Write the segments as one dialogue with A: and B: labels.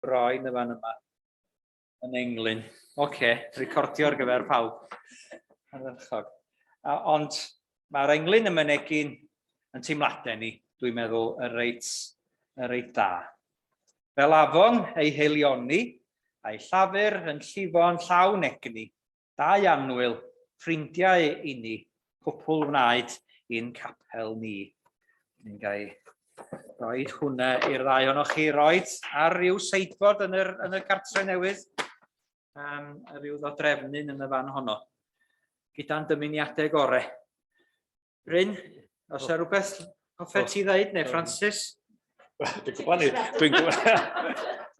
A: roi yn y fan yma yn englyn. Oce, okay, recordio ar gyfer pawb. Ardderchog. Ond mae'r englyn yn mynegi'n yn teimladau ni, dwi'n meddwl, y reit, y reit dda. Fel afon ei heilioni, a'i llafur yn llifo'n llawn egni, Dau annwyl, ffrindiau i ni, cwpl wnaed i'n capel ni. Ni'n gael roed hwnna i'r ddau ohonoch chi, roed ar ryw seidfod yn yr, yn y cartre newydd, a rhyw ddodrefnyn yn y fan honno, gyda'n dymuniadau gore. Bryn, os yna rhywbeth hoffet ti ddeud, neu Francis?
B: Dwi'n gwybod ni, dwi'n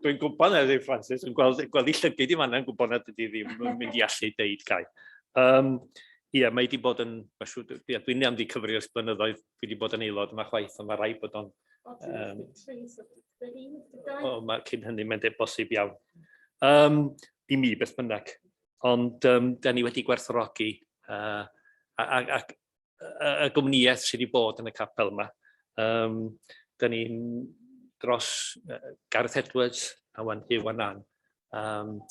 B: dwi'n gwybod na ydy Francis, yn gweld, gweld i llygyd i fanna yn gwybod nad ydy ddim yn mynd i allu deud gai. Um, ie, mae wedi bod yn, ie, dwi'n am di cyfri ers blynyddoedd, dwi wedi bod yn aelod yma chwaith, ond mae rai bod o'n... Um, o, mae cyn hynny mae'n bosib iawn. Um, I mi, beth bynnag. Ond um, da ni wedi gwerthfawrogi uh, a, a, a, y gwmnïaeth sydd wedi bod yn y capel yma. Um, da ni'n dros uh, Gareth Edwards a wan Huw a Nan. Um,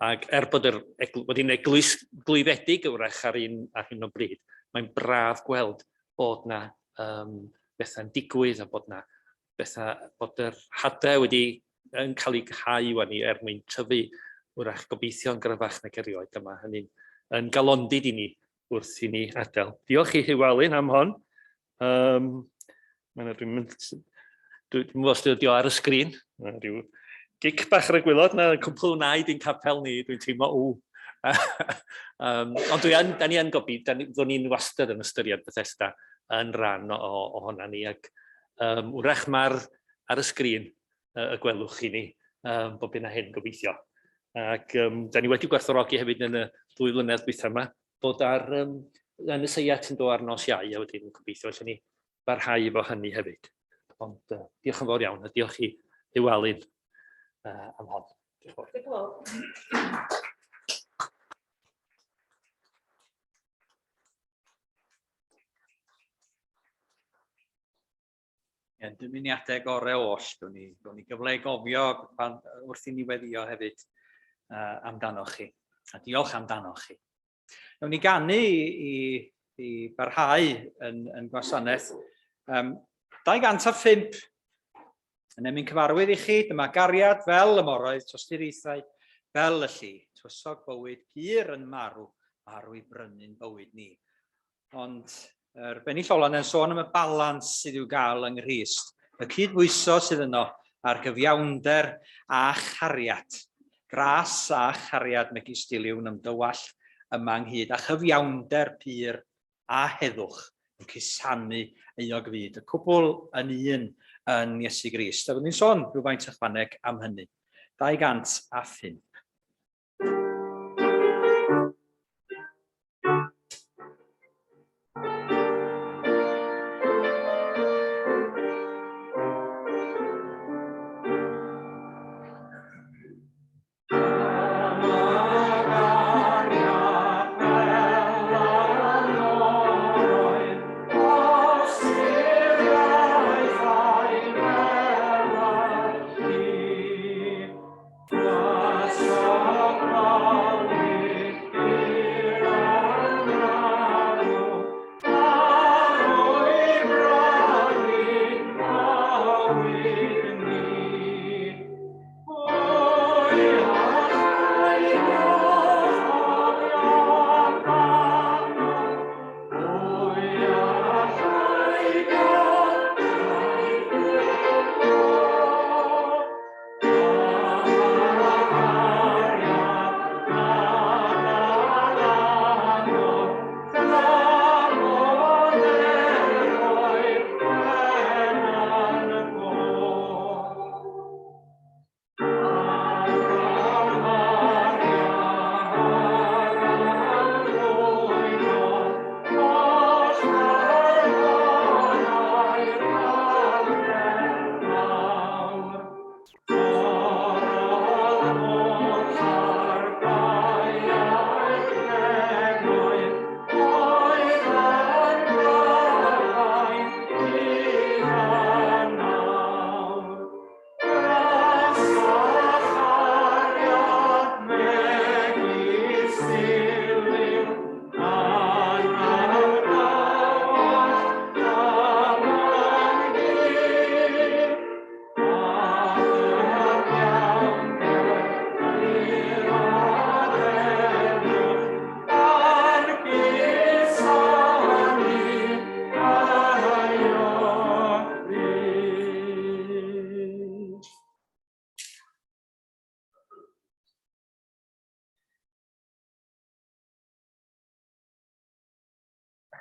B: ac er bod yr egl wedi eglwys glwyfedig wrach ar un ar hyn o bryd, mae'n braf gweld bod na um, bethau'n digwydd a bod na bethau, bod yr hadau wedi yn cael eu hau wan ni er mwyn tyfu wrach gobeithio'n gryfach nag erioed. A mae hynny'n yn galondid i ni wrth i ni adael. Diolch i Huw Alun am hon. Um, dwi'n mynd, dwi'n gwybod os ydy o ar y sgrin. Mae rhyw gic bach ar y gwylod, na cwpl wnaed i'n capel ni, dwi'n teimlo, ww. um, ond dwi yn, da ni yn gobi, da ni, ddwn ni'n wastad yn ystyried Bethesda yn rhan ohona ni, ac um, wrach mae'r ar y sgrin y gwelwch chi ni um, bob hyn a hyn gobeithio. Ac um, da ni wedi gwerthfawrogi hefyd yn y ddwy flynedd dwytha yma bod ar um, yn y seiat yn dod ar nos Iau a wedyn gobeithio allan ni barhau efo hynny hefyd. Ond uh, diolch yn fawr iawn a diolch i Huw Alun uh, am hon. Diolch yn fawr.
A: Ie, dymuniadau gorau oll. Dwi'n ni, ni gyfle i gofio pan, wrth i ni weddio hefyd uh, amdanoch chi. A diolch amdanoch chi. Nawn ni ganu i, i, i barhau yn, yn gwasanaeth. Um, 205 yn emyn cyfarwydd i chi, dyma gariad fel y moroedd, tosturiaethau fel y lli, tywysog bywyd pur yn marw, marw i brynu'n bywyd ni. Ond yr bennill ola yna'n sôn am y balans sydd i'w gael yng Nghrist, y cydbwyso sydd yno ar gyfiawnder a chariad. Gras a chariad megis diliwn ymdywallt yma ynghyd â chyfiawnder pur a heddwch yn cusanu euog fyd, y cwbl yn un yn Iesu Grist. A fyddwn ni'n sôn rhywfaint ychwaneg am hynny. 205.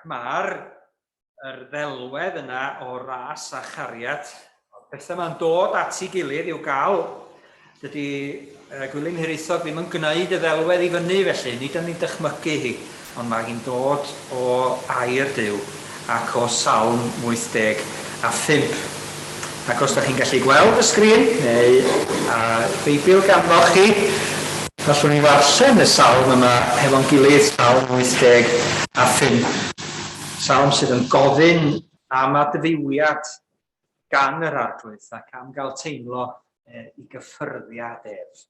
A: mae'r yr ddelwedd yna o ras a chariad, pethau yma'n dod at ei gilydd i'w gael. Dydy Gwilym Hiraethog ddim yn gwneud y ddelwedd i fyny felly, nid yn ni'n dychmygu hi, ond mae hi'n dod o air Duw ac o Salm 85. Ac os da chi'n gallu gweld y sgrin, neu a Beibl ganddo chi, gallwn ni ddarllen y salm yma hefo'n gilydd, Salm 85. Salm sydd yn gofyn am adfywiad gan yr Arglwydd ac am gael teimlo i gyffyrddiad ef.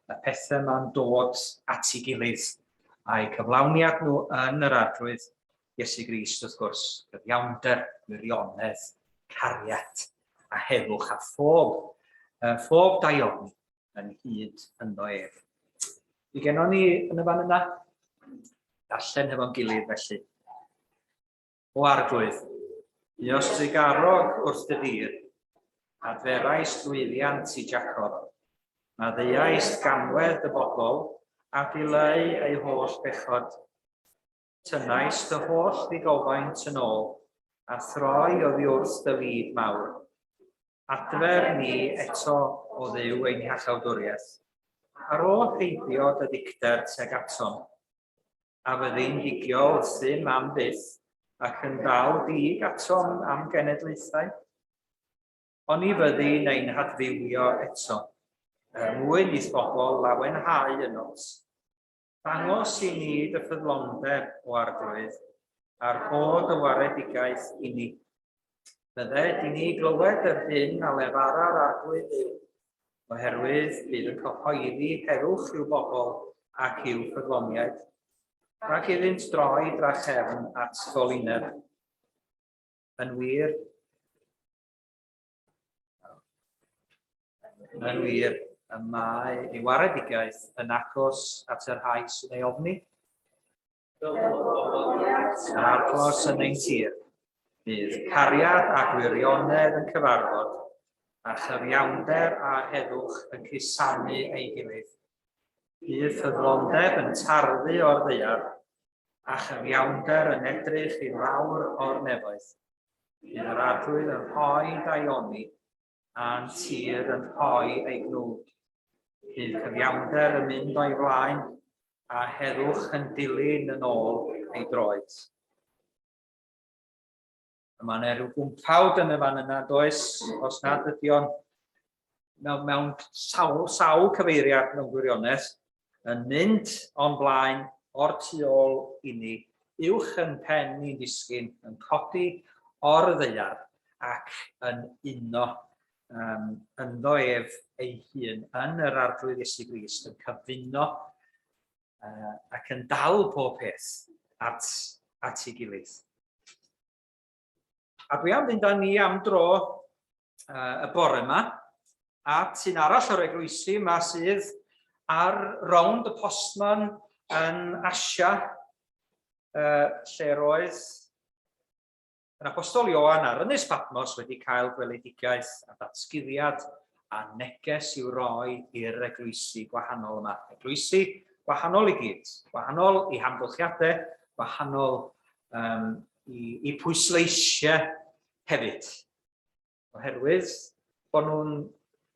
A: Y pethau yma'n dod at ei gilydd a'u cyflawniad nhw yn yr Arglwydd Iesu Grist, wrth gwrs, gyfiawnder, gwirionedd, cariad a heddwch a phob, phob daioni yn hyd ynddo ef. Mi gennon ni yn y fan yna, darllen hefo'n gilydd felly. O Arglwydd, buost trugarog wrth dy dir, adferais lwyddiant i Jacob, maddeuaist ganwedd dy bobl, a dileu eu holl bechod. Tynnais dy holl ddigofaint yn ôl, a throi oddi wrth dy lid mawr. Adfer ni eto, o Dduw ein hiachawdwriaeth, ar ôl heibio dy ddicter tuag atom. A fyddi'n digio wrthym am byth, ac yn dal dig atom am genedlaethau? Oni fyddi'n ein hadfywio eto, er mwyn i'th bobl lawenhau ynot? Dangos i ni dy ffyddlondeb, o Arglwydd, a rho dy waredigaeth i ni. Bydded i ni glywed yr hyn a lefara'r Arglwydd Dduw, oherwydd bydd yn cyhoeddi heddwch i'w bobl ac i'w ffyddloniaid, rhag iddynt droi drachefn at ffolineb. Yn wir, Yn wir, y mae ei waredigaeth yn agos at y rhai sy'n ei ofni. Yn agos yn ein tir. Bydd cariad a gwirionedd yn cyfarfod, a chyfiawnder a heddwch yn cusanu ei gilydd. Bydd ffyddlondeb yn tarddu o'r ddaear, a chyfiawnder yn edrych i lawr o'r nefoedd. Bydd yr Arglwydd yn rhoi daioni a'n tir yn rhoi ei gnwd. Bydd cyfiawnder yn mynd o'i flaen, a heddwch yn dilyn yn ôl ei droed. Mae yna rhyw gwmpawd yn y fan yna, does, os nad ydy o'n mewn, mewn sawl, sawl cyfeiriad mewn gwirionedd, yn mynd o'n blaen o'r tu ôl i ni, uwch yn pen ni'n disgyn, yn codi o'r ddaear ac yn uno um, ynddo ef ei hun yn yr Arglwydd Iesu Grist, yn cyfuno ac yn dal pob peth at, at ei gilydd. A dwi am fynd â ni am dro y bore yma at un arall o'r eglwysi yma sydd ar rownd y postman yn Asia, lle roedd yr Apostol Ioan ar Ynys Patmos wedi cael gweledigaeth a datguddiad a neges i'w roi i'r eglwysi gwahanol yma. Eglwysi gwahanol i gyd, gwahanol i hamgylchiadau, gwahanol um, i, i pwysleisiau hefyd. Oherwydd bod nhw'n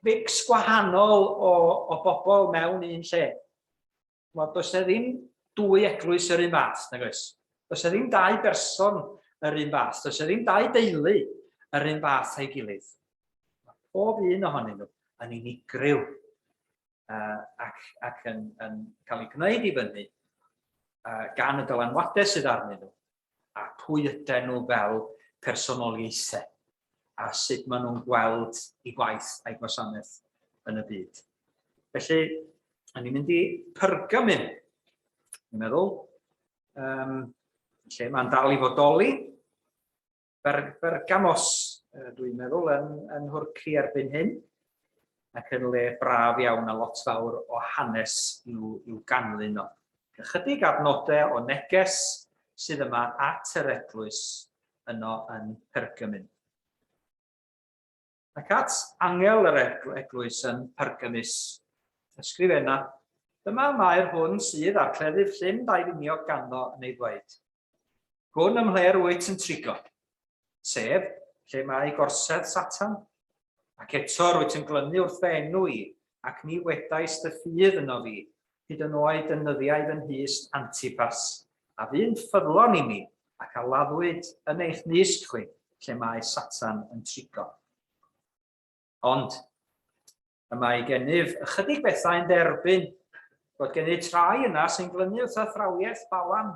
A: fix gwahanol o, o bobl mewn un lle. Wel, does e ddim dwy eglwys yr un fath, nag oes? Does e ddim dau berson yr un fath, does e ddim dau deulu yr un fath a'i gilydd. Mae pob un ohonyn nhw yn unigryw ac, ac yn, yn cael ei gwneud i fyny gan y dylanwadau sydd arnyn nhw a pwy ydyn nhw fel personoliaethau a sut maen nhw'n gweld eu gwaith a'i gwasanaeth yn y byd. Felly, a ni'n mynd i Pergamum, dwi'n meddwl, um, lle mae'n dal i fodoli, Ber Bergamos, dwi'n meddwl, yn, yn Nhwrci erbyn hyn, ac yn le braf iawn a lot fawr o hanes i'w, i'w ganlyn o. Ychydig adnodau o neges sydd yma at yr eglwys yno yn Pergamum. Ac at angel yr eglwys yn Pergamus, ysgrifenna, dyma mae'r hwn sydd â'r cleddyf llym daufiniog ganddo yn ei ddweud. Gwn ymhle'r wyt yn trigo, sef lle mae gorsedd Satan, ac eto rwyt yn glynu wrth fy enw i, ac ni wedais dy ffydd yno fi, hyd yn oed yn nyddiau fy nhyst Antipas, a fu'n ffyddlon i mi, ac a laddwyd yn eich nyst chwi, lle mae Satan yn trigo. Ond, y mae gennyf ychydig bethau yn derbyn bod gennyt rhai yna sy'n glynu wrth athrawiaeth Balaam,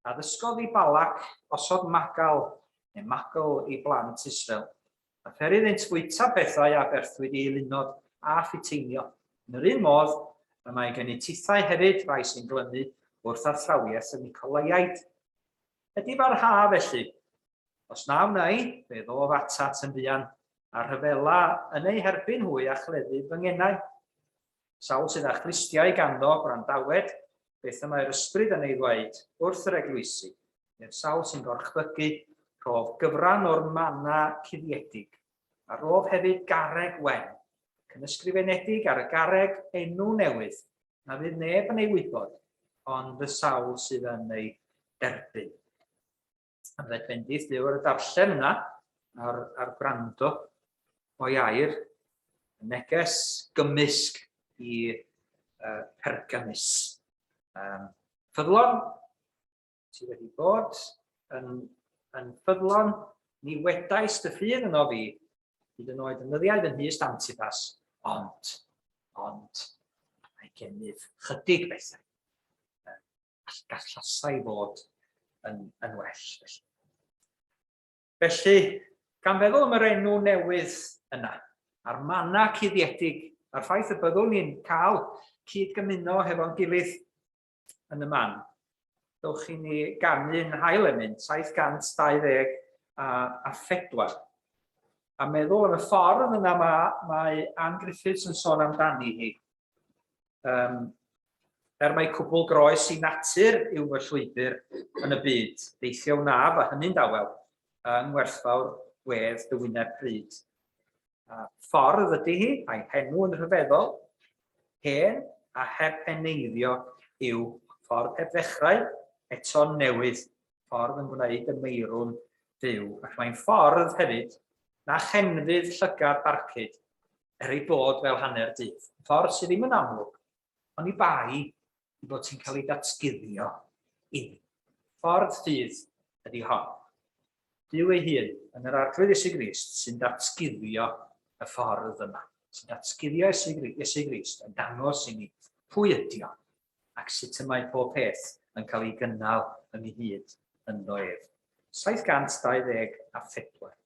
A: a ddysgodd i Balac osod magal neu magl i blant Israel, a pheri iddynt fwyta pethau a aberthwyd i eilunod a phuteinio. Yn yr un modd, y mae gennyt tithau hefyd rai sy'n glynu wrth athrawiaeth y Nicolaiaid. Edifarha felly, Os na wna i, fe ddof atat yn fuan, a rhyfela yn eu herbyn hwy a chleddyf fy ngenau. Sawl sydd â chlustiau ganddo, gwrandawed beth y mae'r Ysbryd yn ei ddweud wrth yr eglwysi, i'r sawl sy'n gorchfygu, rhof gyfran o'r manna cuddiedig, a rof hefyd garreg wen, ac yn ysgrifenedig ar y garreg enw newydd, na fydd neb yn ei wybod, ond y sawl sydd yn ei derbyn. A byddai bendith Duw ar y darllen yna, a'r, ar gwrando o'i air, y neges gymysg i Pergamus. Ffyddlon, ti wedi bod yn, yn ffyddlon, ni wedais dy ffydd yno fi, hyd yn oed yn nyddiau fy nhyst Antipas, ond, ond, mae gennyf chydig bethau gallasai fod yn, yn well. Felly. Felly, gan feddwl am yr enw newydd yna, a'r manna cuddiedig, a'r ffaith y byddwn ni'n cael cyd-gymuno hefo'n gilydd yn y man, dewch i ni ganu'n hail emyn, 724, a, 4. A meddwl am y ffordd yna mae, mae Ann Griffiths yn sôn amdani hi. Um, er mai cwbl groes i natur yw fy llwybr yn y byd, deithio wnaf a hynny'n dawel, yng ngwerthfawr gwedd dy wyneb pryd. A ffordd ydy hi, a'i henw yn rhyfeddol, hen a heb heneiddio yw ffordd heb ddechrau, eto'n newydd, ffordd yn gwneud y meirw'n fyw, ac mae'n ffordd hefyd na chenfydd llygad barcud, er ei bod fel hanner dydd. Ffordd sydd ddim yn amlwg, ond i bai i bod ti'n cael ei datguddio inni. Ffordd ffydd ydy hon. Duw ei hun, yn yr Arglwydd Iesu Grist, sy'n datguddio y ffordd yma. Sy'n datguddio Iesu Grist yn dangos i ni pwy ydy o ac sut y mae pob peth yn cael ei gynnal ynghyd ynddo ef. 724.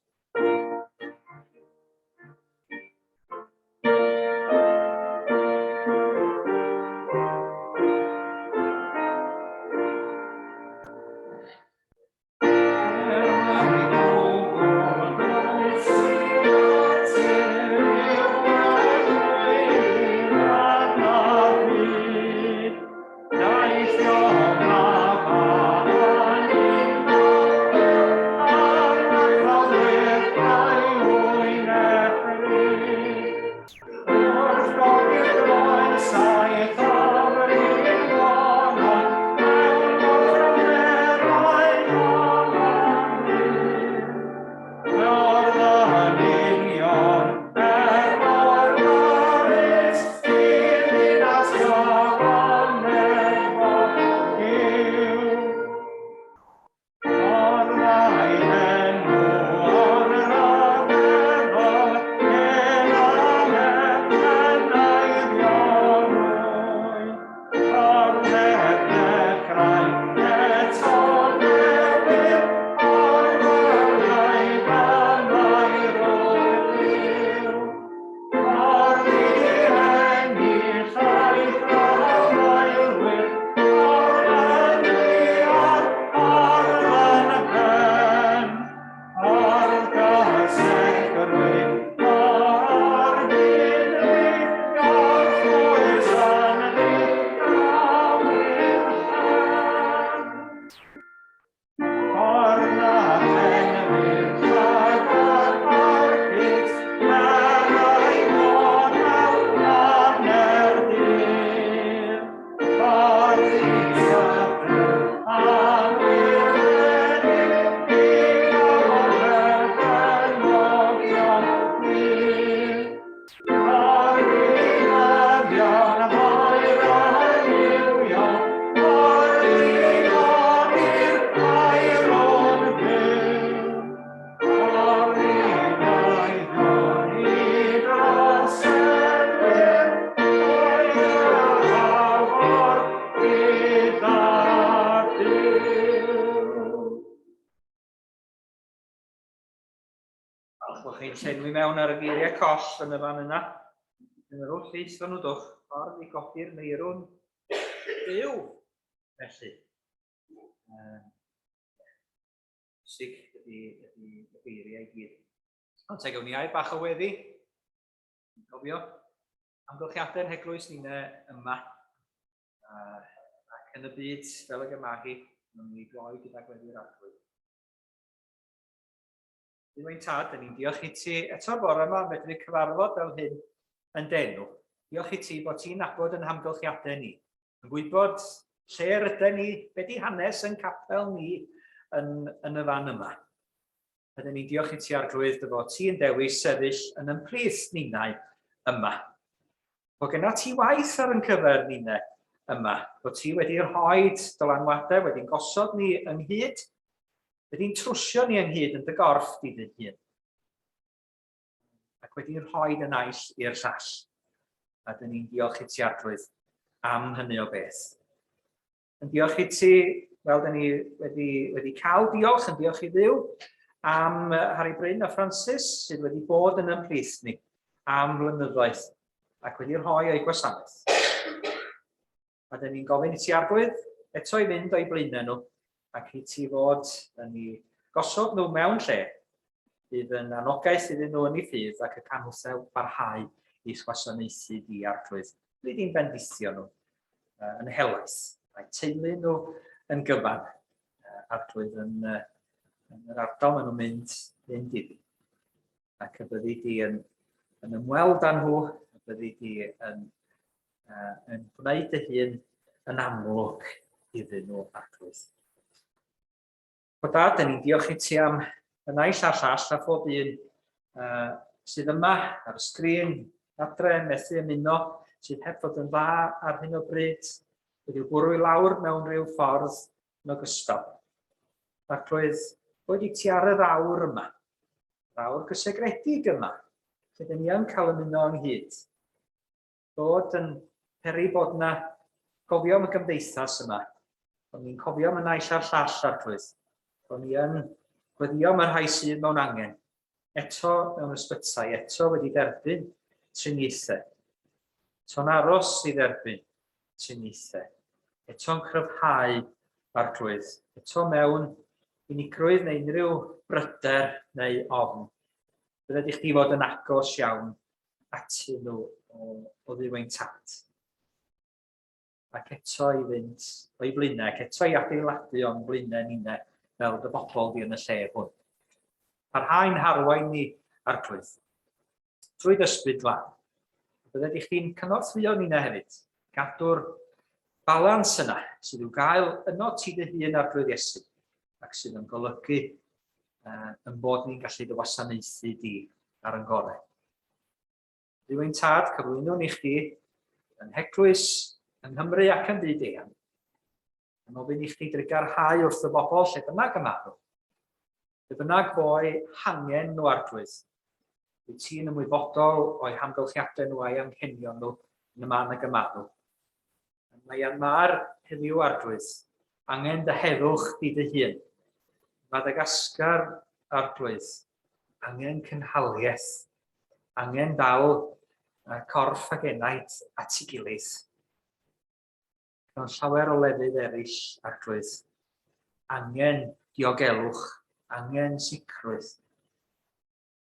A: chi'n llenwi mewn ar y geiriau coll yn y fan yna. Yn yr holl llys o'n nhw dwch, ffordd i godi'r meirwn byw. Felly, Pwysig ydy, ydy y geiriau i gyd. Ond te, gawn ni air bach o weddi. Cofio, amgylchiadau'n heglwys ni'n yma. Ac yn y byd, fel y gyma hi, mae'n ni gloi gyda gweddi'r arglwydd. Duw ein tad, dyn ni'n diolch i ti eto'r bore yma am fedru cyfarfod fel hyn yn denw. Diolch i ti bod ti'n nabod yn hamgylchiadau ni, yn gwybod lle rydyn ni, be di hanes yn capel ni yn, yn y fan yma. Ydyn ni'n diolch i ti arglwydd dy fod ti'n dewis sefyll yn ymplith ninnau yma. Bod genna ti waith ar yn cyfer ninne yma, bod ti wedi rhoi dylanwadau, wedi'n gosod ni ynghyd, wedi'n trwsio ni ynghyd yn dy gorff di dy hun, ac wedi rhoi y naill i'r llall. A dyn ni'n diolch i ti arglwydd am hynny o beth. Yn diolch i ti, fel dyn ni wedi, wedi cael diolch, yn diolch i Dduw am Harry Bryn a Francis sydd wedi bod yn ymhlith ni am flynyddoedd ac wedi rhoi o'i gwasanaeth. A dyn ni'n gofyn i ti arglwydd eto i fynd o'i blaenau nhw ac i ti fod yn ei gosod nhw mewn lle bydd yn anogaeth iddyn nhw yn ei ffydd ac y canwthau barhau i'ch gwasanaethu di arglwydd. Dwi di'n bendithio nhw yn helaeth. Mae teulu nhw yn gyfan, arglwydd yn, yn yr ardal maen nhw'n mynd, mynd iddi. Ac y byddi di yn, yn ymweld â nhw, y byddi di yn, uh, yn gwneud dy hun yn amlwg iddyn nhw, arglwydd. O dad, dyn ni'n diolch i ti am y naill a'r llall a phob un uh, sydd yma ar y sgrin, adre, methu ymuno, sydd heb fod yn dda ar hyn o bryd, wedi'w bwrw i lawr mewn rhyw ffordd yn ogystal. Arglwydd, boed i ti ar yr awr yma, yr awr gysegredig yma, lle dyn ni yn cael ymuno ynghyd, bod yn peri bod yna gofio am y gymdeithas yma, bod ni'n cofio am y naill a'r llall arglwydd, bod ni yn gweddio am y rhai sydd mewn angen, eto mewn ysbytai, eto wedi derbyn triniaethau, eto'n aros i dderbyn triniaethau, eto'n cryfhau arglwydd, eto mewn unigrwydd neu unrhyw bryder neu ofn. Byddai i chdi fod yn agos iawn atyn nhw o, o Dduw ein tad. Ac eto i fynd o'i flaenau, ac eto i adeiladu o'n flaenau ninne fel dy bobl di yn y lle hwn. Parhau'n harwain ni arglwydd, trwy dy glân. Byddai di chdi'n cynorthwyo ninne hefyd, gadw'r balans yna sydd i'w gael yno ti dy hun arglwydd Iesu, ac sydd yn golygu uh, yn bod ni'n gallu dy wasanaethu di ar yn gorau. Duw ein tad, cyflwynwn i chdi yn heglwys, yng Nghymru ac yn byd eang. Yn ofyn i chdi drugarhau wrth y bobl lle bynnag y maen nhw. Lle bynnag fo'u hangen nhw arglwydd. Wyt ti'n ymwybodol o'i hamgylchiadau nhw a'i anghenion nhw yn y man ag y maen nhw. Myanmar heddiw Arglwydd, angen dy heddwch di dy hun. Madagascar Arglwydd, angen cynhaliaeth, angen dal corff ac enaid at ei gilydd. Mewn llawer o lefydd eraill, Arglwydd, angen diogelwch, angen sicrwydd,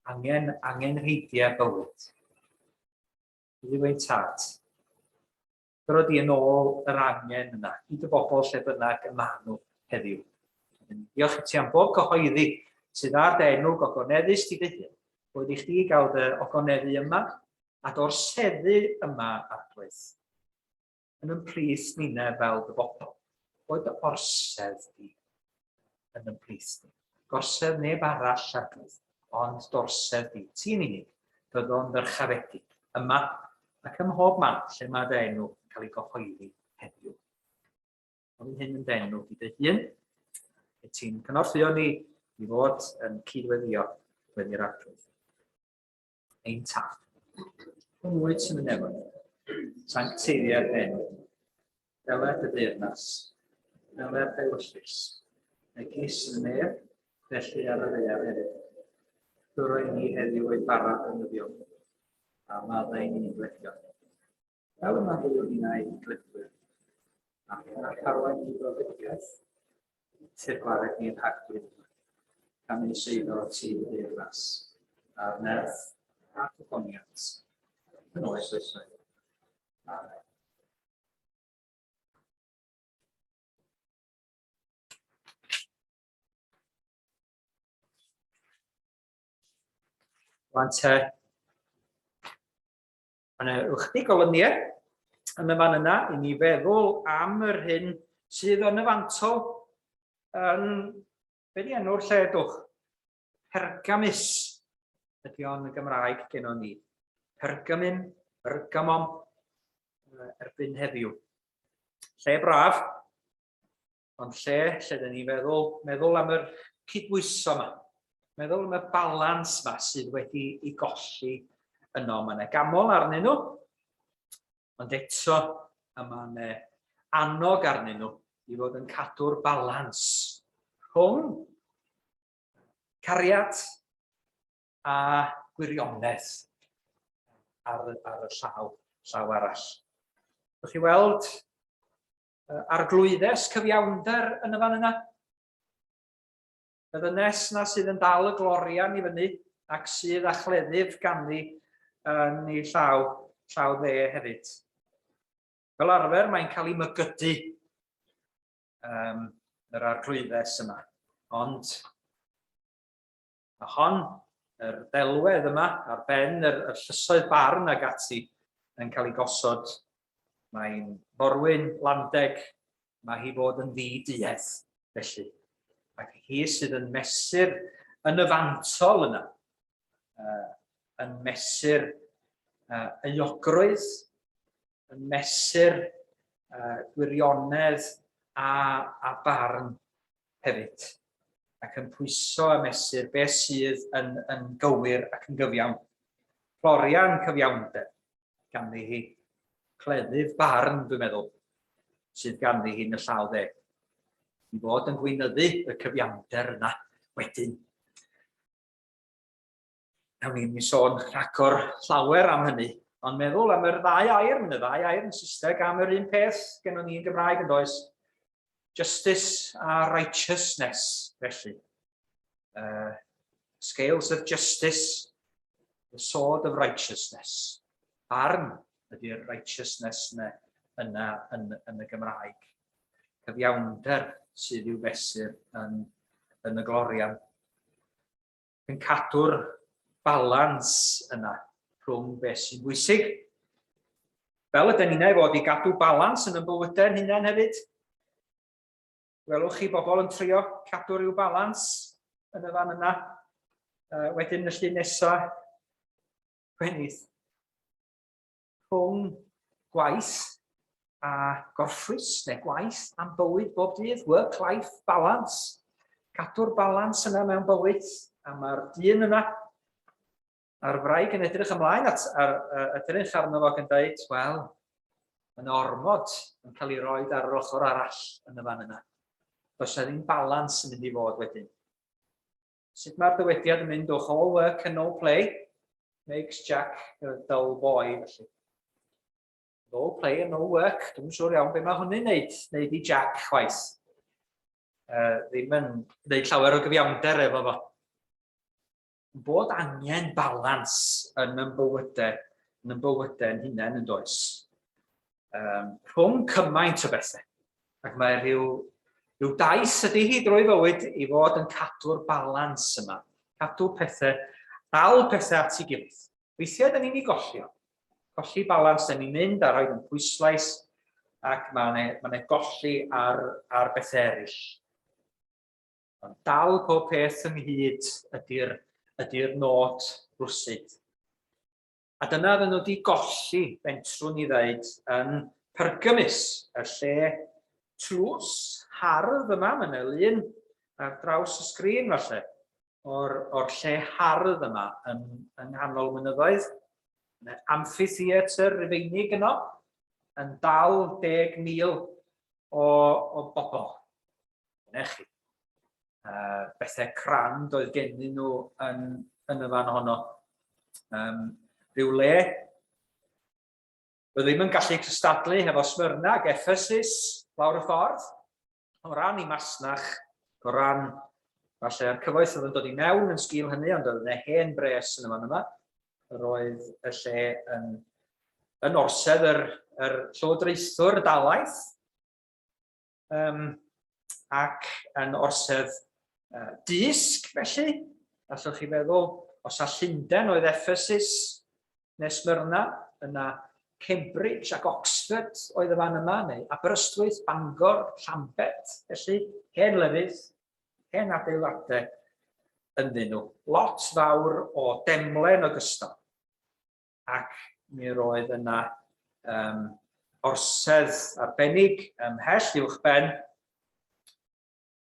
A: angen angenrheidiau bywyd. Dduw ein Tad, dro di yn ôl yr angen yna i dy bobl lle bynnag y maen nhw heddiw. Diolch i ti am bob cyhoeddi sydd ar dy enw gogoneddus ti dy hun. Boed i chdi gael dy ogoneddu yma a dorseddu yma, Arglwydd, yn ymplith ninne fel dy bobl. Boed dy orsedd di yn ymplith ni. Gorsedd neb arall arglwydd, ond dorsedd di. Ti'n unig, byddo'n ddyrchafedig, yma ac ym mhob man lle mae dy enw yn cael ei gyhoeddi heddiw. Ofyn hyn yn dy enw di dy hun, lle ti'n cynorthwyo ni i fod yn cydweddio wedi'r arglwydd. Ein tad. Hwn wyt sy'n y nefoedd, sancteiddiau'r enw, Deler dy deyrnas, deler dy ewyllys, megis yn y nef, felly ar y ddaear hefyd. Dyro i ni heddiw ein bara beunyddiol, a maddau i ni'n dyledion. Fel y maddeuwn ninnau i'n dyledwyr, ac na charwain ni brofedigaeth, eithr gwared ni rhag drwg, canys eiddo ti y deyrnas, a'r nerth, a'r gogoniant, yn oes oesoedd. Amen. Wan te, mae yna ychydig o lyniau yn y fan yna i ni feddwl am yr hyn sydd yn y fantol yn, be di enw'r lle dwch? Pergamus ydy o'n y Gymraeg gennon ni. Pergamum, Pergamon, erbyn heddiw. Lle braf, Ond lle, lle dyn ni'n feddwl, meddwl am yr cydbwyso yma, meddwl am y balans yma sydd wedi ei golli yno. Mae yna gamol arnyn nhw, ond eto y mae yna annog arnyn nhw i fod yn cadw'r balans rhwng cariad a gwirionedd ar, ar y llaw, llaw arall. Ydych chi weld Arglwyddes cyfiawnder yn y fan yna. Y ddynes na sydd yn dal y glorian i fyny ac sydd â chleddyf ganddi yn ei llaw, llaw dde hefyd. Fel arfer mae'n cael ei mygydu um, yr arglwyddes yma. Ond A hon, yr ddelwedd yma, ar ben yr, yr llysoedd barn ag ati, yn cael ei gosod. Mae'n forwyn landeg, mae hi fod yn ddi-duedd, felly. Ac hi sydd yn mesur yn y fantol yna, uh, yn mesur uh, euogrwydd, yn mesur uh, gwirionedd a, a barn hefyd, ac yn pwyso a mesur beth sydd yn, yn gywir ac yn gyfiawn. Clorian cyfiawnder ganddi hi, cleddyf barn, dwi'n meddwl, sydd ganddi hi yn y llaw dde. I fod yn gweinyddu y cyfiawnder yna wedyn. Nawn ni'n sôn rhagor llawer am hynny, ond meddwl am yr ddau air, mae'n y ddau air yn Saesneg am yr un peth gennon ni yn Gymraeg yn does? Justice a righteousness, felly. Scales of justice, the sword of righteousness. Barn ydy'r righteousness yna, yna yn, yn y Gymraeg. Cyfiawnder sydd i'w fesur yn, yn y glorian. yn cadw'r balans yna rhwng beth sy'n bwysig. Fel ydyn ni'n ei fod i gadw balans yn y bywydau'n hunain hefyd. Welwch chi bobl yn trio cadw rhyw balans yn y fan yna. Wedyn y llun nesaf, Gwenith, rhwng gwaith a gorffwys, neu gwaith am bywyd bob dydd, work-life balance. Cadw'r balans yna mewn bywyd, a mae'r dyn yna, a'r wraig yn edrych ymlaen at, ar, edrych arno fo ac yn dweud, wel, mae'n ormod yn cael ei roed ar yr ochr arall yn y fan yna. Does yna ddim balans yn mynd i fod wedyn. Sut mae'r dywediad yn mynd o'ch all work and no play makes Jack a dull boy, felly. No play and no work. Dwi'n siŵr iawn beth mae hwnnw'n neud, neud i Jack chwaith. Ddim yn neud llawer o gyfiawnder efo fo. Bod angen balans yn yn bywydau, yn yn bywydau yn hunain yn does. Rhwng cymaint o bethau. Ac mae rhyw, rhyw daith ydy hi drwy fywyd i fod yn cadw'r balans yma. Cadw pethau, dal pethau at ei gilydd. Weithiau da ni'n ei golli o. Colli balans, da ni'n mynd a rhoi yn pwyslais ac mae'n ma golli ar, ar bethau eraill. Ond dal pob peth ynghyd ydy'r ydy nod rwsyd. A dyna oedden nhw wedi golli, fentrwn i ddeud, yn Pergamus, y lle tlws, hardd yma, mae yna lun ar draws y sgrin falle, o'r, or lle hardd yma yn, yng nghanol mynyddoedd. Mae amphitheatr Rufeinig yno, yn dal 10,000 o, o bobl. Dyna chi. Bethau crand oedd gennyn nhw yn, yn y fan honno. Rhyw le Bydd ddim yn gallu cystadlu hefo Smyrna ac Ephesus lawr y ffordd, o ran i masnach, o ran falle'r cyfoeth oedd yn dod i mewn yn sgil hynny, ond oedd yna hen bres yn y fan yma. Yr oedd y lle yn, yn orsedd yr, yr llywodraethwr y dalaith, um, ac yn orsedd dysg, felly, allwch chi feddwl, os a Llundain oedd Ephesus neu Smyrna, yna Cambridge ac Oxford oedd y fan yma, neu Aberystwyth, Bangor, Llambed, felly hen lefydd, hen adeiladau ynddyn nhw. Lot fawr o demle yn ogystal. Ac mi roedd yna um, orsedd arbennig ymhell uwch ben,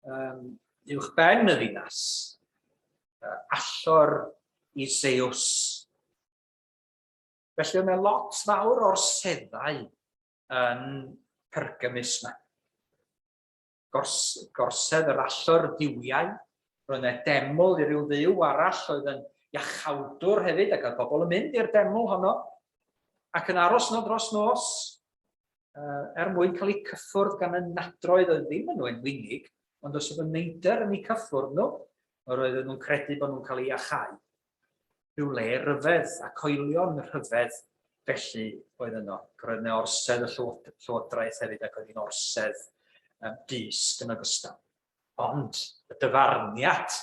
A: um, uwch ben y ddinas, allor i Zeus. Felly yna lot fawr o'r seddau yn Pergamus yma. Gors, gorsedd yr allor duwiau, roedd yna deml i ryw dduw arall oedd yn iachawdwr hefyd, ac oedd pobl yn mynd i'r deml honno, ac yn aros yno dros nos, er mwyn cael eu cyffwrdd gan y nadroedd oedd ddim yn wenwynig, ond os oedd y neidr yn eu cyffwrdd nhw, yr oedden nhw'n credu bod nhw'n cael eu iachau. Rhyw le rhyfedd a coelion rhyfedd felly oedd yno. Ac roedd yna orsedd y llywodraeth hefyd ac oedd hi'n orsedd um, dysg yn ogystal. Ond y dyfarniad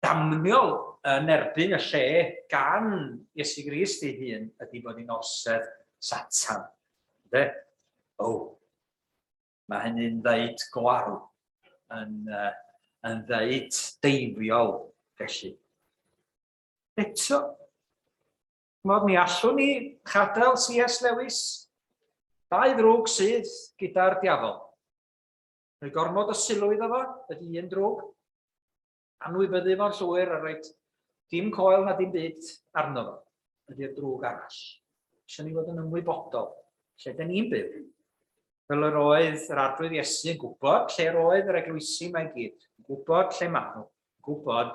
A: damniol yn erbyn y lle gan Iesu Grist ei hun ydy bod hi'n orsedd Satan. Ynde? O, mae hynny'n ddeud go arw, yn, uh, yn ddeud deifiol felly. Eto, mod ni allwn ni chadael C.S. Lewis, dau ddrwg sydd gyda'r diafol. Rhoi gormod o sylw iddo fo ydy un drwg, Anwybyddu fo'n llwyr a rhoid dim coel na dim byd arno fo ydy'r drwg arall. Eisiau ni fod yn ymwybodol lle dyn ni'n byw. Fel yr oedd yr Arglwydd Iesu yn gwybod lle yr oedd yr eglwysi mae gyd, yn gwybod lle maen nhw, yn gwybod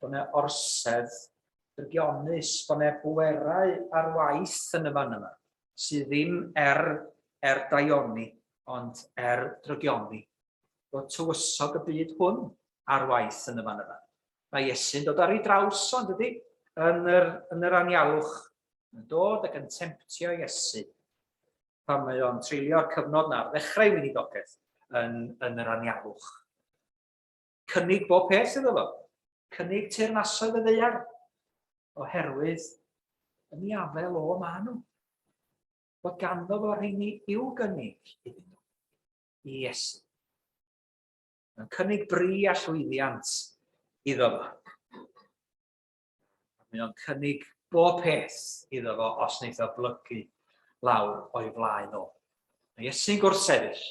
A: bod yna orsedd drygionus, bod yna bwerau ar waith yn y fan yma, sydd ddim er, er daioni, ond er drygioni. Bod tywysog y byd hwn ar waith yn y fan yma. Mae Iesu'n dod ar ei draws o, dydy, yn yr, yn yr anialwch. Yn dod ac yn temtio Iesu pan mae o'n treulio'r cyfnod na ar ddechrau weinidogaeth yn, yn yr anialwch. Cynnig bob peth iddo fo. Cynnig teyrnasoedd y ddaear oherwydd yn ei afel o maen nhw. Bod ganddo fo rheini i'w gynnig iddyn nhw. I Iesu. Mae'n cynnig bri a llwyddiant iddo fo. Mae o'n cynnig bob peth iddo fo os wneith o blygu lawr o'i flaen o. Mae Iesu'n gwrthsefyll,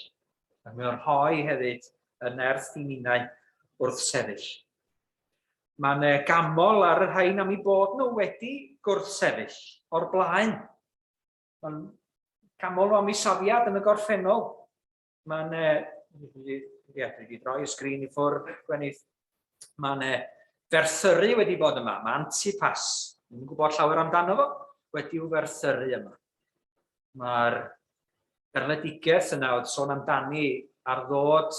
A: ac mae o'n rhoi hefyd y nerth i ninnau wrthsefyll. Mae yna gamol ar y rhain am eu bod nhw wedi gwrthsefyll o'r blaen. Mae'n camol nhw am eu safiad yn y gorffennol. Mae'n, ie, dwi wedi droi y sgrin i ffwrdd, Gwenith. Mae'n ferthyru wedi bod yma. Mae Antipas, ddim yn gwybod llawer amdano fo, wedi'w ferthyru yma. Mae'r erledigaeth yna oedd sôn amdani ar ddod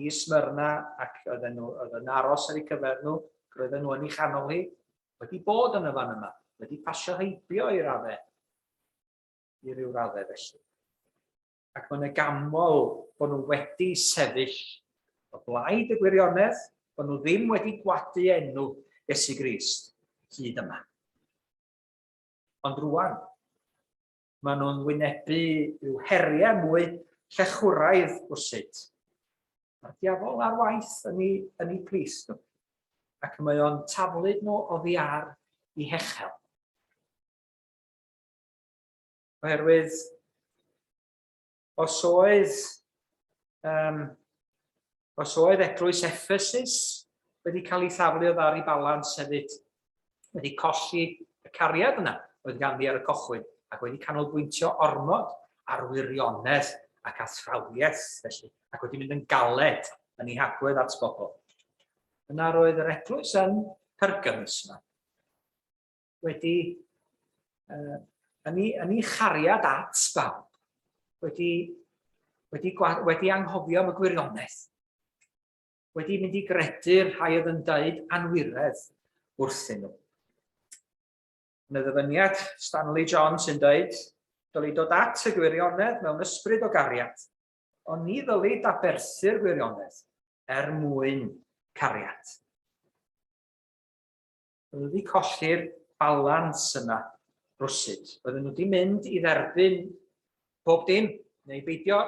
A: i Smyrna ac oedden nhw oedd yn aros ar eu cyfer nhw, roedden nhw yn ei chanol hi, wedi bod yn y fan yma, wedi pasio heibio i raddau, i ryw raddau felly. Ac mae'n yna gamol bod nhw wedi sefyll o blaid y gwirionedd, bod nhw ddim wedi gwadu enw Iesu Grist hyd yma. Ond rwan, maen nhw'n wynebu rhyw heriau mwy llechwraidd wrsyt. Mae'r diafol ar waith yn ei, yn ei plith nhw, ac mae o'n taflud nhw oddi ar i hechel. Oherwydd, os oedd, um, os oedd eglwys Ephesus wedi cael ei thaflu o ddar i balans hefyd, wedi colli y cariad yna oedd ganddi ar y cochwyn ac wedi canolbwyntio ormod ar wirionedd ac athrawiaeth felly, ac wedi mynd yn galed yn ei hagwedd at bobl. Yna roedd yr eglwys yn Pergamus yma wedi, yn, ei, yn ei chariad at bawb, wedi, wedi, wedi anghofio am y gwirionedd, wedi mynd i gredu'r rhai oedd yn dweud anwiredd wrthyn nhw. Yn y ddyfyniad, Stanley John sy'n dweud, dylid dod at y gwirionedd mewn ysbryd o gariad, ond ni ddylid aberthu'r gwirionedd er mwyn cariad. Oedden nhw wedi colli'r balans yna rwsut. Oedden nhw wedi mynd i dderbyn pob dim, neu beidio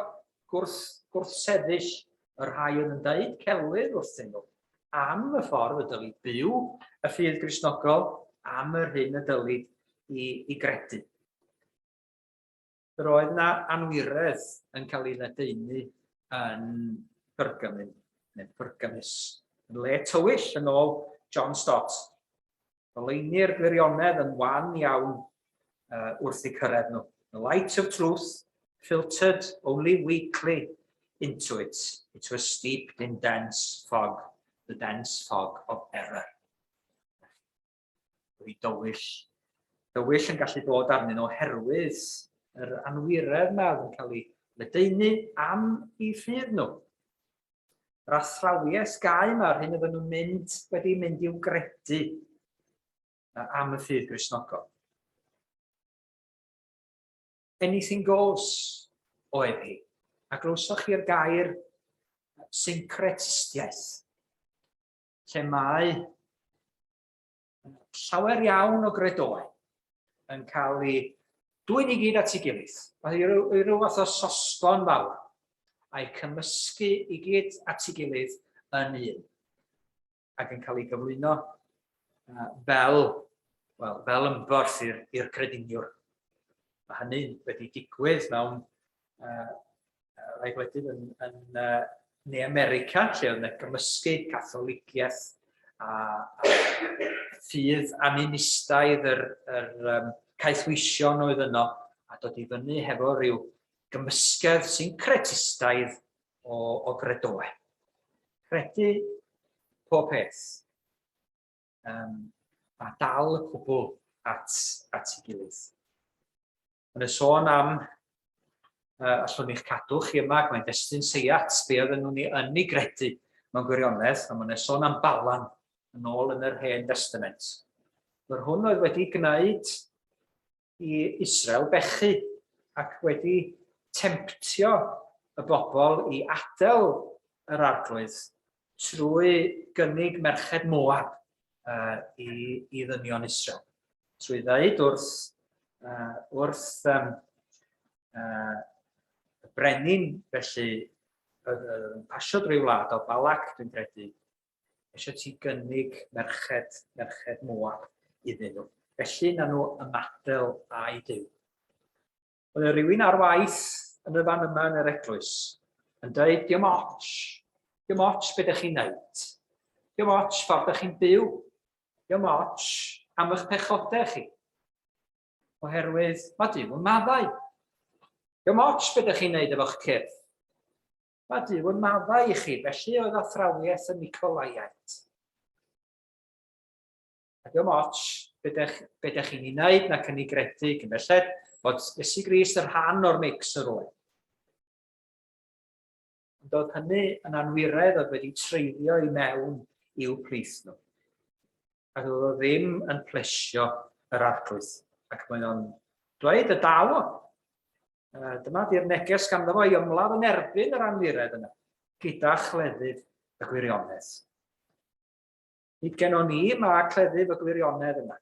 A: gwrth, gwrthsefyll y rhai oedd yn dweud celwydd wrthyn nhw am y ffordd y dylid byw y ffydd Gristnogol, am yr hyn y dylid i, i gredu. Yr oedd 'na anwiredd yn cael ei ledaenu yn Pergamum, neu Pergamus, yn le tywyll yn ôl John Stott. Goleuni'r gwirionedd yn wan iawn wrth eu cyrraedd nhw. The light of truth filtered only weakly into it. It was steeped in dense fog, the dense fog of error. Wedi dywyll. Dywyll yn gallu bod arnyn nhw oherwydd yr anwiredd yma oedd yn cael ei ledaenu am eu ffydd nhw. Yr athrawiaeth gau yma, yr hyn oedden nhw'n mynd, wedi mynd i'w gredu am y ffydd Gristnogol. Anything goes oedd hi. A glywsoch chi'r gair syncretistiaeth, lle mae llawer iawn o gredoau yn cael eu dwyn i gyd at ei gilydd. Mae i ryw, i ryw fath o sosban fawr, a'i cymysgu i gyd at ei gilydd yn un, ac yn cael ei gyflwyno fel, well, fel ymborth i'r crediniwr. Mae hynny wedi digwydd mewn rhai gwledydd yn, yn Ne America, lle oedd yna gymysgu Catholigiaeth a, a ffydd animistaidd yr, yr um, caethweision oedd yno, a dod i fyny hefo rhyw gymysgedd syncretistaidd o, o gredoau. Credu pob peth. Um, a dal y cwbl at, at ei gilydd. Mae'n y sôn am uh, allwn ni'ch cadw chi yma, ac mae'n destun seiat, be oedden nhw'n ei yn ei gredu mewn gwirionedd, a mae'n sôn am Balan yn ôl yn yr Hen Testament. Yr hwn oedd wedi gwneud i Israel bechu ac wedi temtio y bobl i adael yr arglwydd trwy gynnig merched Moab uh, i, i ddynion Israel. Trwy ddeud wrth, uh, wrth um, uh, y brenin, felly, yn pasio drwy wlad o Balak, dwi'n credu, eisiau ti gynnig merched, merched Moab iddyn nhw. Felly na nhw ymadael â'i Duw. Oedd yna rhywun ar waith yn y fan yma yn yr eglwys yn dweud, diolch ots, diolch ots beth ydych chi'n neud, diolch ots ffordd ydych chi'n byw, diolch ots am eich pechodau chi, oherwydd mae Duw yn maddau. Diolch ots beth ydych chi'n neud efo'ch cyrff. Mae Duw yn maddau i chi, felly oedd athrawiaeth y Nicolaiaid. A diolch ots be dech, be dech chi'n ei wneud nac yn ei gredu cyn belled bod Iesu Grist yn rhan o'r mix yr oedd. Ond oedd hynny yn anwiredd oedd wedi treiddio i mewn i'w plith nhw. Ac oedd o ddim yn plesio yr arglwydd. Ac mae o'n dweud y daw o. Dyma di'r neges ganddo fo i ymladd yn erbyn yr anwiredd yna, gyda chleddyf y gwirionedd. Nid gennon ni mae cleddyf y gwirionedd yma.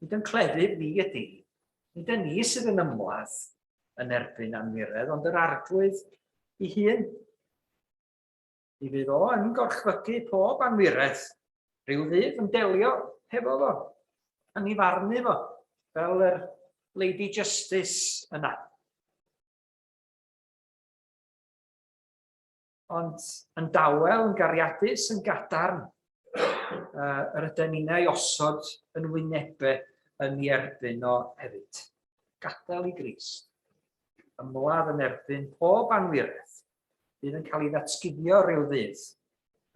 A: Nid yn cleddyf ni ydy. Nid yn ni sydd yn ymladd yn erbyn anwiredd, ond yr arglwydd ei hun. Mi fydd o yn gorchfygu pob anwiredd rhyw ddydd yn delio hefo fo, yn ei farnu fo, fel yr Lady Justice yna. Ond yn dawel, yn gariadus, yn gadarn, uh, yr ydyn ni'n ei osod yn wynebau yn ei erbyn o hefyd. Gadael i Grist ymladd yn erbyn pob anwiredd fydd yn cael ei ddatguddio rhyw ddydd.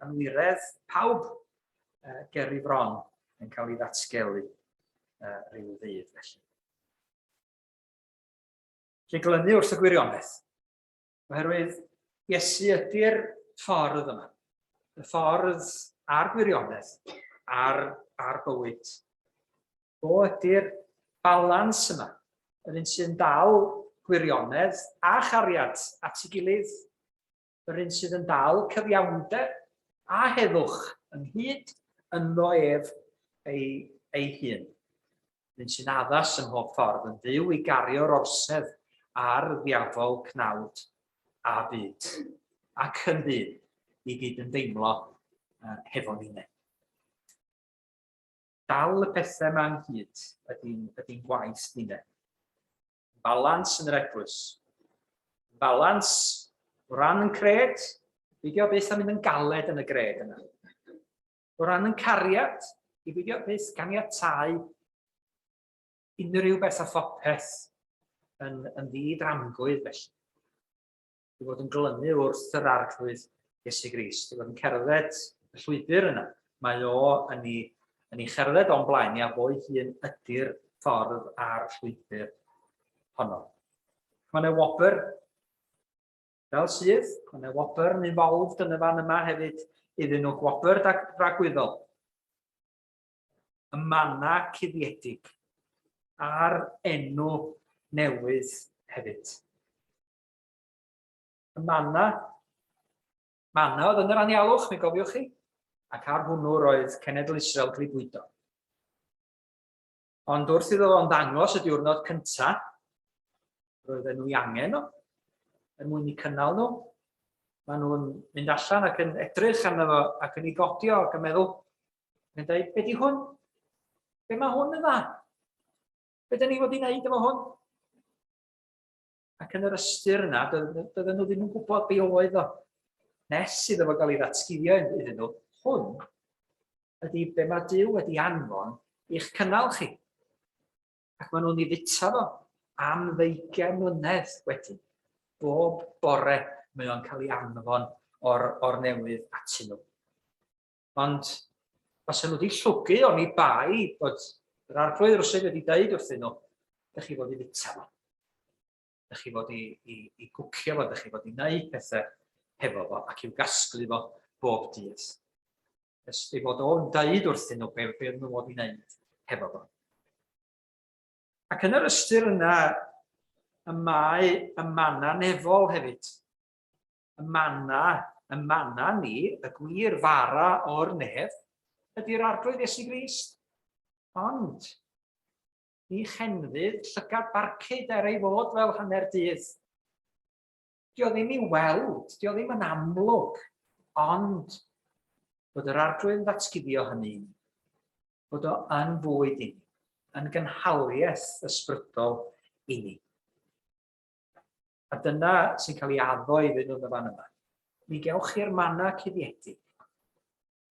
A: Anwiredd pawb uh, ger ei fron. yn cael ei ddatgelu rhyw ddydd felly. Lle glynu wrth y gwirionedd. Oherwydd Iesu ydy'r ffordd yma. Y ffordd a'r gwirionedd a'r, a'r bywyd. Fo ydy'r balans yma. Yr un sy'n dal gwirionedd a chariad at ei gilydd. Yr un sydd yn dal cyfiawnder a heddwch ynghyd ynddo ef ei, ei hun. Yr un sy'n addas ym mhob ffordd yn fyw i gario'r orsedd ar ddiafol cnawd a byd, ac yn ddyn i gyd yn deimlo uh, hefo ninne. Dal y pethau yma ynghyd ydy'n ydy gwaith ninne. Balans yn yr eglwys. Balans o ran yn cred, beidio byth a mynd yn galed yn y gred yna. O ran yn cariad, i beidio byth ganiatáu unrhyw beth a phopeth yn, yn ddi-dramgwydd felly. I fod yn glynu wrth yr Arglwydd Iesu Grist, i fod yn cerdded y llwybr yna. Mae o yn ei, yn ei cherdded o'n blaen ni a fo'i hun ydy'r ffordd a'r llwybr honno. Mae yna wobr fel sydd, mae yna wobr yn involved yn y fan yma hefyd iddyn nhw, gwobr dragwyddol. Y manna cuddiedig a'r enw newydd hefyd. Y manna, manna oedd yn yr anialwch, mi gofiwch chi, ac ar hwnnw roedd cenedl Israel cael ei bwydo. Ond wrth iddo fo'n ddangos y diwrnod cyntaf, roedden nhw i angen o, er mwyn i cynnal nhw. Maen nhw'n mynd allan ac yn edrych arno fo ac yn ei godio ac yn meddwl, yn dweud, be di hwn? Be mae hwn yn dda? Be dyn ni fod i wneud efo hwn? Ac yn yr ystyr yna, doedden nhw ddim yn gwybod be oedd o. Nes iddo fo gael ei ddatguddio iddyn nhw, hwn ydy be mae Duw wedi anfon i'ch cynnal chi. Ac maen nhw'n ei fita fo am ddeugain mlynedd wedyn. Bob bore mae o'n cael ei anfon o'r, or newydd atyn nhw. Ond os nhw wedi llwgu o'n i bai bod yr arglwydd rwsyd wedi dweud wrthyn nhw, ydych chi fod i fita fo. Ydych chi fod i, i, i gwcio fo, ydych chi fod i wneud pethau hefo fo ac i'w gasglu fo bob dydd. Ys ei fod o'n dweud wrthyn nhw be, be nhw fod i wneud hefo fo. Ac yn yr ystyr yna, y mae y mana nefol hefyd. Y mana, y mana ni, y gwir fara o'r nef, ydy'r Arglwydd Iesu Grist. Ond, ni chenfydd llygad barcud er ei fod fel hanner dydd. Dio ddim i weld, dio ddim yn amlwg, ond bod yr Arglwydd yn ddatguddio hynny i ni, bod o yn fwyd i ni, yn gynhaliaeth ysbrydol i ni. A dyna sy'n cael ei addo iddyn nhw yn y fan yma. Mi gewch chi'r manna cuddiedig.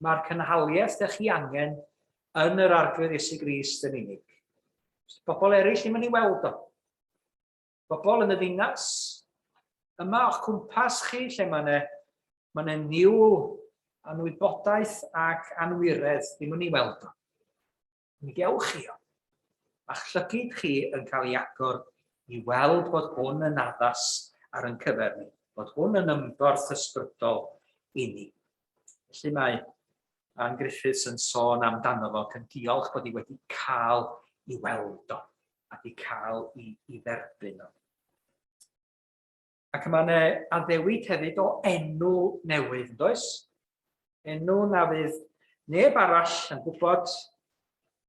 A: Mae'r cynhaliaeth ydych chi angen yn yr Arglwydd Iesu Grist yn unig. Bobl eraill ddim yn ei weld o. Bobl yn y ddinas, yma o'ch cwmpas chi, lle mae yna mae yna niwl anwybodaeth ac anwiredd ddim yn ei weld o. Mi gewch chi o. Mae'ch llygid chi yn cael ei agor i weld bod hwn yn addas ar yn cyfer ni, bod hwn yn ymborth ysbrydol i ni. Felly mae Ann Griffiths yn sôn amdano fo ac yn diolch bod hi wedi cael i weld o a di cael i, i dderbyn o. Ac mae yna addewid hefyd o enw newydd, yn does? Enw na fydd neb arall yn gwybod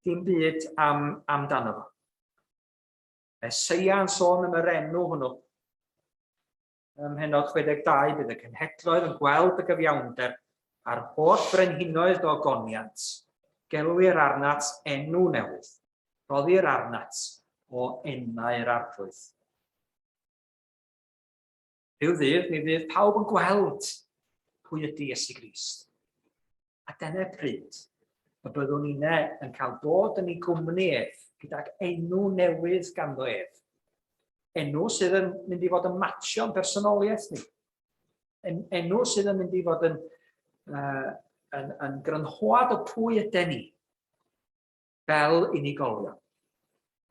A: dim byd am, amdano fo. Eseia yn sôn am yr enw hwnnw. Ym mhennod 62 bydd y cenhedloedd yn gweld y gyfiawnder a'r holl frenhinoedd do ogoniant. Gelwir arnat enw newydd. Rhoddir arnat o enau'r Arglwydd. Rhyw ddydd, mi fydd pawb yn gweld pwy ydy Iesu Grist. A dyna pryd y byddwn ni'n yn cael bod yn ei gwmni ef, gydag enw newydd ganddo ef. Enw sydd yn mynd i fod yn matcho'n personoliaeth ni. En, enw sydd yn mynd i fod yn, uh, yn, yn grynhoad o pwy yden ni. Fel unigolion.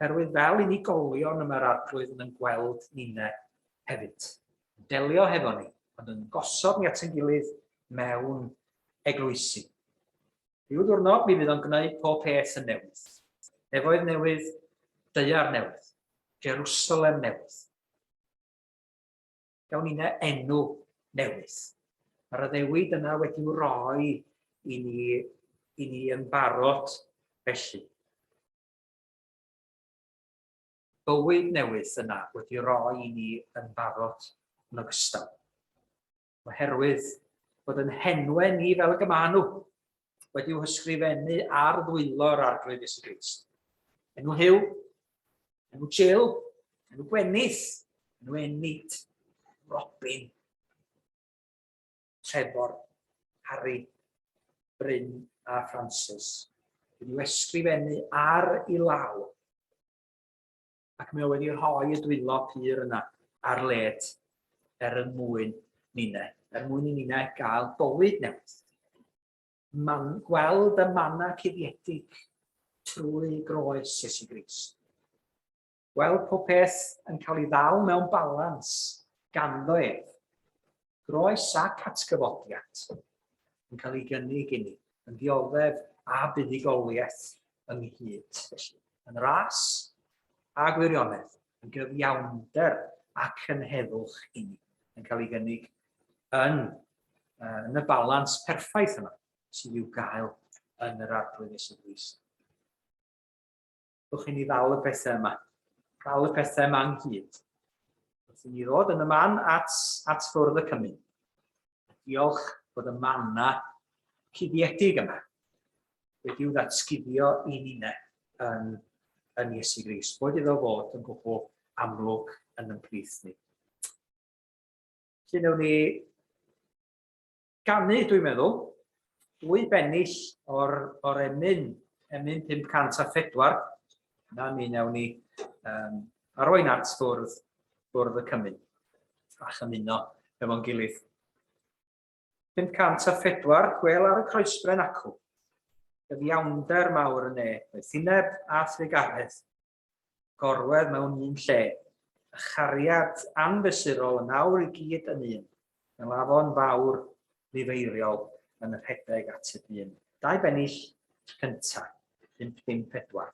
A: Herwydd fel unigolion y mae'r Arglwydd yn yn gweld ninne hefyd. Yn delio hefo ni, ond yn gosod ni at ein gilydd mewn eglwysi. Rhyw ddiwrnod mi fydd o'n gwneud pob peth yn newydd. Nefoedd newydd, daear newydd, Jerusalem newydd. Gawn ni'na enw newydd. Mae'r addewid yna wedi'w roi i ni, i ni yn barod felly. Bywyd newydd yna wedi roi i ni yn barod yn ogystal. Oherwydd bod yn henwe ni fel y gyma nhw wedi'w hysgrifennu ar ddwylo'r Arglwydd Iesu Grist. Enw Huw, enw Jill, enw Gwenith, enw Enid, Robin, Trefor, Harry, Bryn a Francis. Wedi'w ysgrifennu ar ei law ac mae o wedi rhoi y dwylo pur yna ar led er yn mwyn ninne, er mwyn i ninne gael bywyd newydd. Man, gweld y manna cuddiedig trwy groes Iesu Grist. Gweld pob peth yn cael ei ddal mewn balans ganddo ef. Groes ac atgyfodiad yn cael ei gynnig inni, yn dioddef a buddugoliaeth ynghyd. Felly, yn ras a gwirionedd, yn gyfiawnder ac yn heddwch inni, yn cael ei gynnig yn, yn y balans perffaith yma sydd i'w gael yn yr Arglwydd Iesu Grist. Dwch i ni ddal y pethau yma. Dal y pethau yma ynghyd. Wrth i ni ddod yn y man at, at fwrdd y cymun. Diolch bod y manna cuddiedig yma wedi'w ddatguddio i ninne yn, yn Iesu Grist. Boed iddo fod yn gwbl amlwg yn yn plith ni. Felly wnawn ni ganu, dwi'n meddwl, dwy bennill o'r, or emyn, emyn 504. Na, mi wnawn ni um, arwain at fwrdd, bwrdd y cymun a chymuno efo'n gilydd. 504, gwel ar y croesbren acw. Gyfiawnder mawr y ne, doethineb a thrugaredd, gorwedd mewn un lle, a chariad anfesurol yn awr i gyd yn un, fel afon fawr lifeiriol yn rhedeg at y dyn. Dau bennill cyntaf, 504.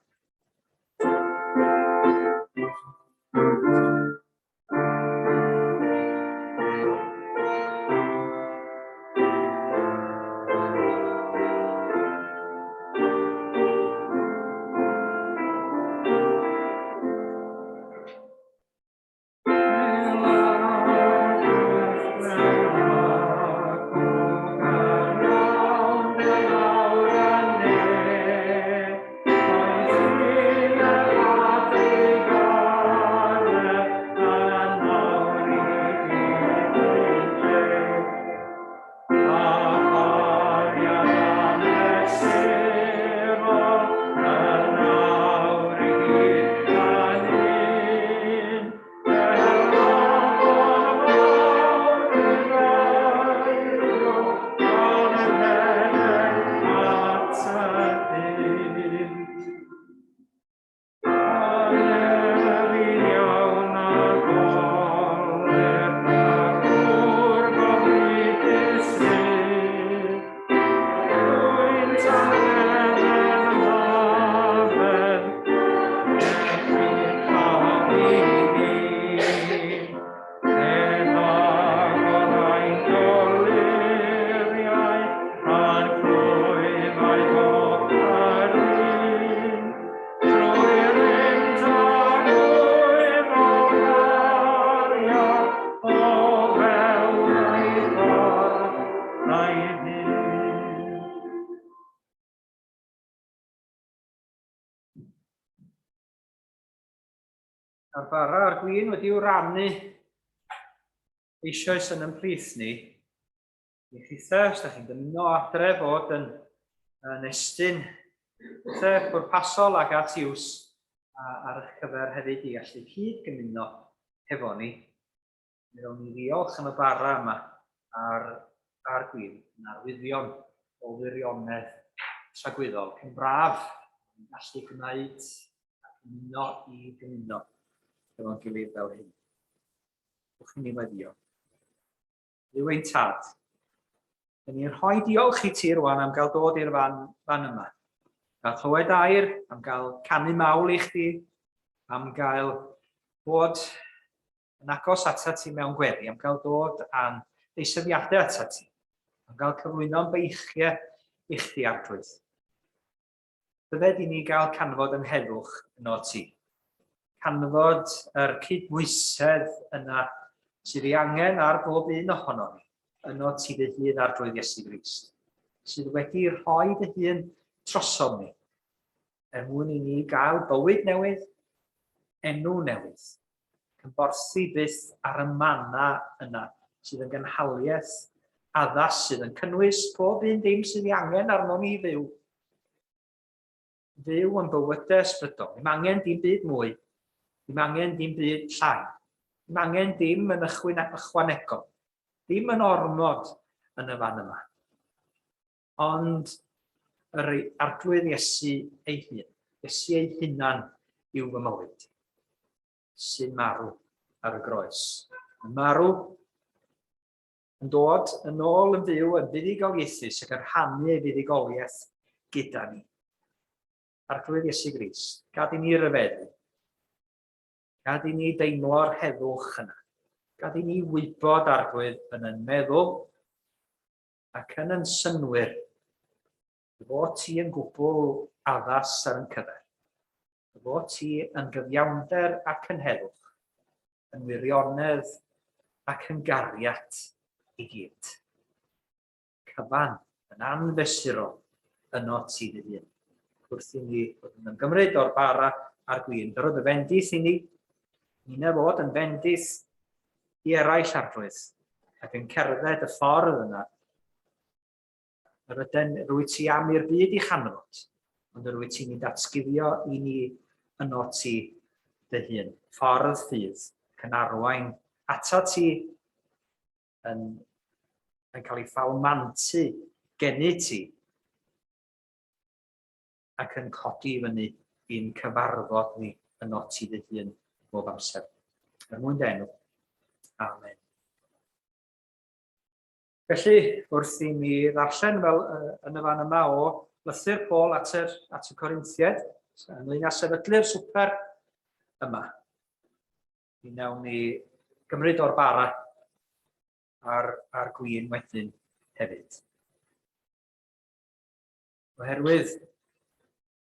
A: A'r bara a'r gwin wedi'w rannu eisoes yn ymplith ni, i chithe, os da chi'n dymuno adre fod yn, yn estyn pethau pwrpasol ac at iws ar eich cyfer hefyd i allu cyd gymuno hefo ni. Mi rown ni ddiolch am y bara yma a'r, a'r gwin yn arwyddion o wirionedd tragwyddol. Cyn braf. Yn gallu gwneud ac ymuno i gymuno efo'n gilydd fel hyn. Wch i ni weddio. Dduw ein tad, dyn ni'n rhoi diolch i ti rwan am gael dod i'r fan, fan yma. Gael clywed air, am gael canu mawl i chdi, am gael bod yn agos atat ti mewn gweddi, am gael dod â'n deisyfiadau atat ti, am gael cyflwyno'n beichiau i chdi arglwydd. Bydded i ni gael canfod yn heddwch yno ti. Canfod yr cydbwysedd yna sydd ei angen ar bob un ohono ni, yno ti dy hun arglwydd Iesu Grist, sydd wedi rhoi dy hun trosom ni, er mwyn i ni gael bywyd newydd, enw newydd, cymborthi byth ar y mana yna sydd yn gynhaliaeth addas sydd yn cynnwys pob un dim sydd ei angen arno ni i fyw. Fyw yn bywydau ysbrydol. Ddim angen dim byd mwy, ddim angen dim byd llai. Ddim angen dim yn ychwanegol, dim yn ormod yn y fan yma. Ond yr Arglwydd Iesu ei hun, Iesu ei hunan yw fy mywyd, sy'n marw ar y groes. Yn marw, yn dod yn ôl yn fyw yn fuddugoliaethus ac yn rhannu ei fuddugoliaeth gyda ni. Arglwydd Iesu Grist, gad i ni ryfeddu. Gad i ni deimlo'r heddwch yna. Gad i ni wybod, Arglwydd, yn yn meddwl ac yn yn synnwyr dy fod ti yn gwbl addas ar yn cyfer, dy fod ti yn gyfiawnder ac yn heddwch, yn wirionedd ac yn gariad i gyd. Cyfan yn anfesurol yno ti dy hun. Wrth i ni fod yn ymgymryd o'r bara a'r gwin, dyro dy fendith i ni, ni'n fod yn fendith i eraill arglwydd, ac yn cerdded y ffordd yna, yr yden rwy ti am i'r byd i chanfod, ond yr wyt ti'n ei datguddio i ni yno ti dy hun. Ffordd ffydd ac yn arwain ata ti yn, yn cael ei ffalmantu gennyt ti ac yn codi i fyny i'n cyfarfod ni yno ti dy hun bob amser. Er mwyn dy enw. Amen. Felly, wrth i mi ddarllen fel uh, yn y fan yma o lythyr Paul at, yr, at y Corinthiaid, ynglyn â sefydlu'r swper yma, mi wnawn ni gymryd o'r bara a'r, a'r gwin wedyn hefyd. Oherwydd,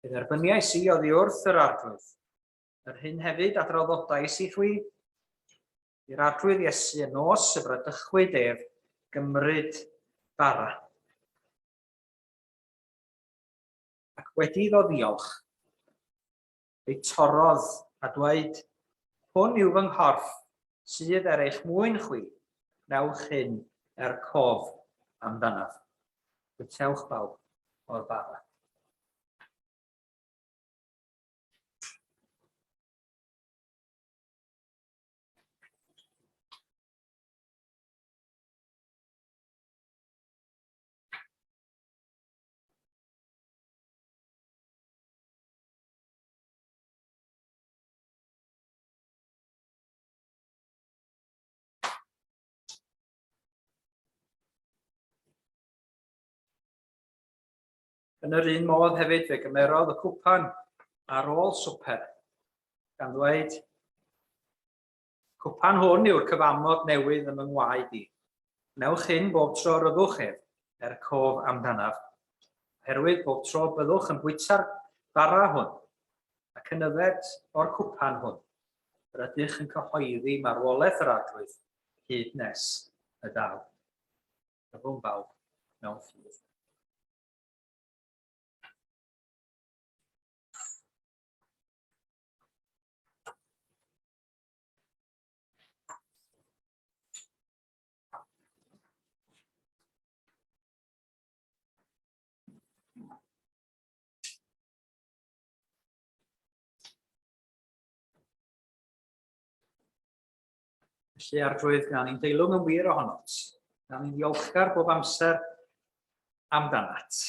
A: fe dderbyniais i oddi wrth yr Arglwydd, yr hyn hefyd a draddodais i chwi, i'r Arglwydd Iesu y nos y bradychwyd ef gymryd bara. Ac wedi iddo ddiolch, ei torrodd a dweud, Hwn yw fy nghorff, sydd er eich mwyn chwi, gwnewch hyn er cof amdanaf. Bwytewch bawb o'r bara. Yn yr un modd hefyd fe gymerodd y cwpan ar ôl swper, gan ddweud, Cwpan hwn yw'r cyfamod newydd yn fy ngwaed i. Wnewch hyn bob tro ryfwch ef, er cof amdanaf. Oherwydd bob tro byddwch yn bwyta'r bara hwn ac yn yfed o'r cwpan hwn, yr ydych yn cyhoeddi marwolaeth yr Arglwydd hyd nes y daw. Byddwn bawb mewn ffydd. Felly, Arglwydd, gwna ni'n deilwng yn wir ohonot. Gwna ni'n ddiolchgar bob amser amdanat.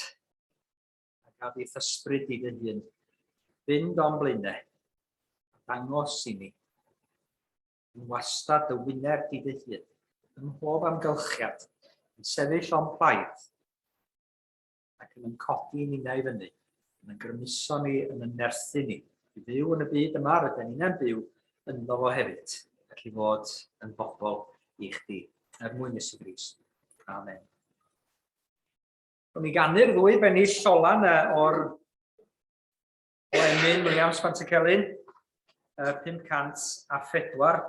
A: A gad i'th ysbryd di dy hun Fynd o'n blaenau, a dangos i ni, yn wastad dy wyneb di dy hun, ym mhob amgylchiad, yn sefyll o'n plaid, ac yn yn codi ninnau i fyny, yn yn grymuso ni, yn yn nerthu ni, i fyw yn y byd yma rydyn ninnau'n byw ynddo fo hefyd, ac i fod yn bobl i chdi, er mwyn Iesu Grist. Amen. O'n i ganu'r ddwy bennill ola yna o'r o emyn Williams Pantycelyn, 504,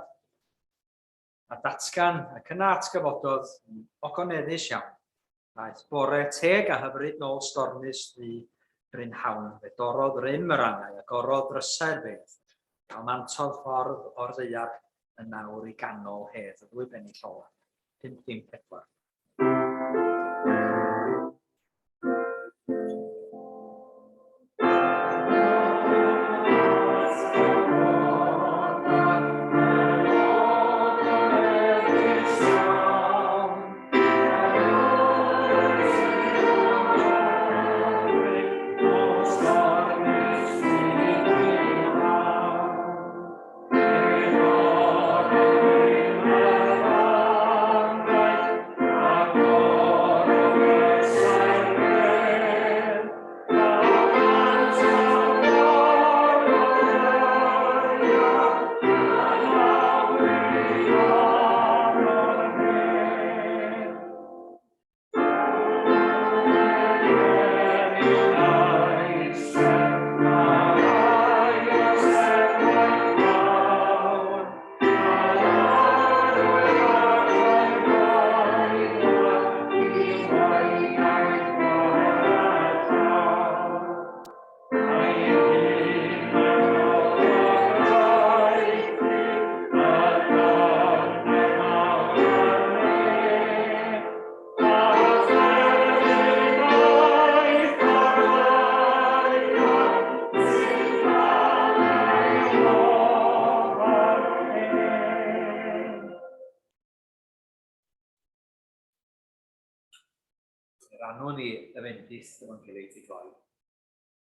A: a datgan ac yna atgyfododd yn ogoneddus iawn. Aeth bore teg a hyfryd nôl stormus ddu brynhawn, fe dorrodd rym yr angau, agorodd ddrysau'r bedd, palmantodd ffordd o'r ddaear yn nawr i ganol hedd y ddwy bennill ola. 504. Rannwn ni y fendith efo'n gilydd i gloi.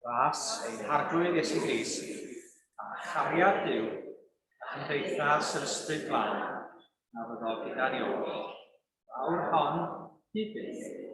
A: Ras ein Harglwydd Iesu Grist, a chariad Duw, a chymdeithas yr Ysbryd Glân, na fyddo gyda ni oll. Awr hon, hyd byth.